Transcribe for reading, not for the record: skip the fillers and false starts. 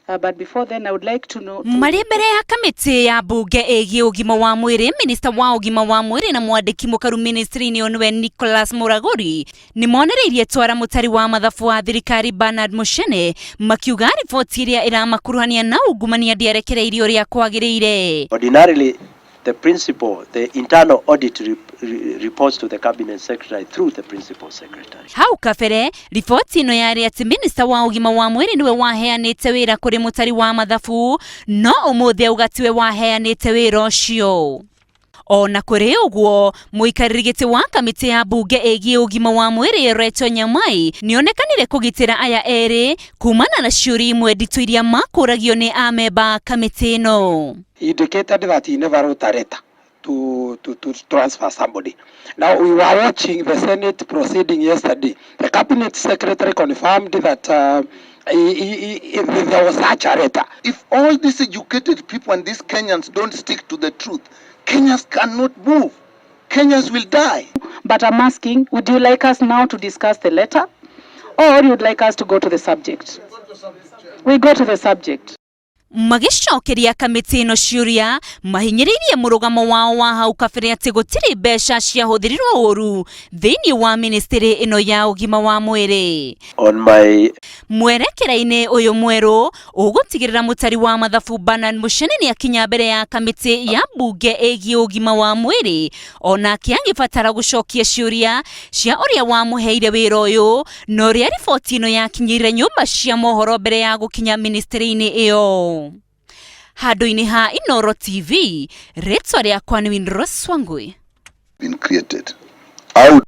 But before then, I would like to know. Marĩ mbere ya kamĩtĩ ya mbunge ĩgiĩ ũgima wa mwĩrĩ, minista wa ũgima wa mwĩrĩ na mwandĩki mũkaru ministry-inĩ ĩyo nĩwe Nicholas Muraguri nĩ monereirie twara mũtari wa mathabu wa thirikari Bernard Muchene, makiuga riboti ĩrĩa ĩramakuruhania na ungumania ndĩarekereirio ũrĩa kwagĩrĩire. Ordinarily, the principal, the internal audit reports to the cabinet secretary through the principal secretary. Hau kabere riboti ĩno yarĩ atĩ minista wa ũgima wa mwĩrĩ nĩwe waheanĩte wĩra kũrĩ mũtari wa mathabu, no ũmũthĩ auga tiwe waheanĩte wĩra ũcio. Ona kũrĩ ũguo, mũikarĩri gĩtĩ wa kamĩtĩ ya mbunge ĩgiĩ ũgima wa mwĩrĩ Rachel Nyamai nĩonekanire kũgitĩra aya erĩ kumana na ciũria imwe nditũ iria makũragio nĩ amemba a kamĩtĩ ĩno. Indicated that he never wrote a letter to transfer somebody. Now, we were watching the Senate proceeding yesterday. The cabinet secretary confirmed that there was such a letter. If all these educated people and these Kenyans don't stick to the truth, Kenyans cannot move. Kenyans will die. But I'm asking, would you like us now to discuss the letter, or you'd like us to go to the subject? We go to the subject. Magĩcokeria kamĩtĩ ĩno ciũria, mahinyĩrĩirie mũrũgamo wao wa hau kabere atĩ gũtirĩ mbeca ciahũthĩrirwo ũru thĩinĩ wa ministry ĩno ya ũgima wa mwĩrĩ. On my Mwerekera-inĩ ũyũ mwerũ ũgũtigĩrĩra mũtari wa mathabu Bernard Muchene nĩ akinya mbere ya kamĩtĩ ya mbunge ĩgiĩ ũgima wa mwĩrĩ, onake agĩbatara gũcokia ciũria cia ũrĩa wamũheire wĩra ũyũ na ũrĩa riboti ĩno yakinyĩire nyũmba cia mohoro mbere ya gũkinya ministry-inĩ ĩyo. Handũ-inĩ ha Inoro TV, rĩtwa rĩakwa nĩ Winrose Wangui. Been created. I would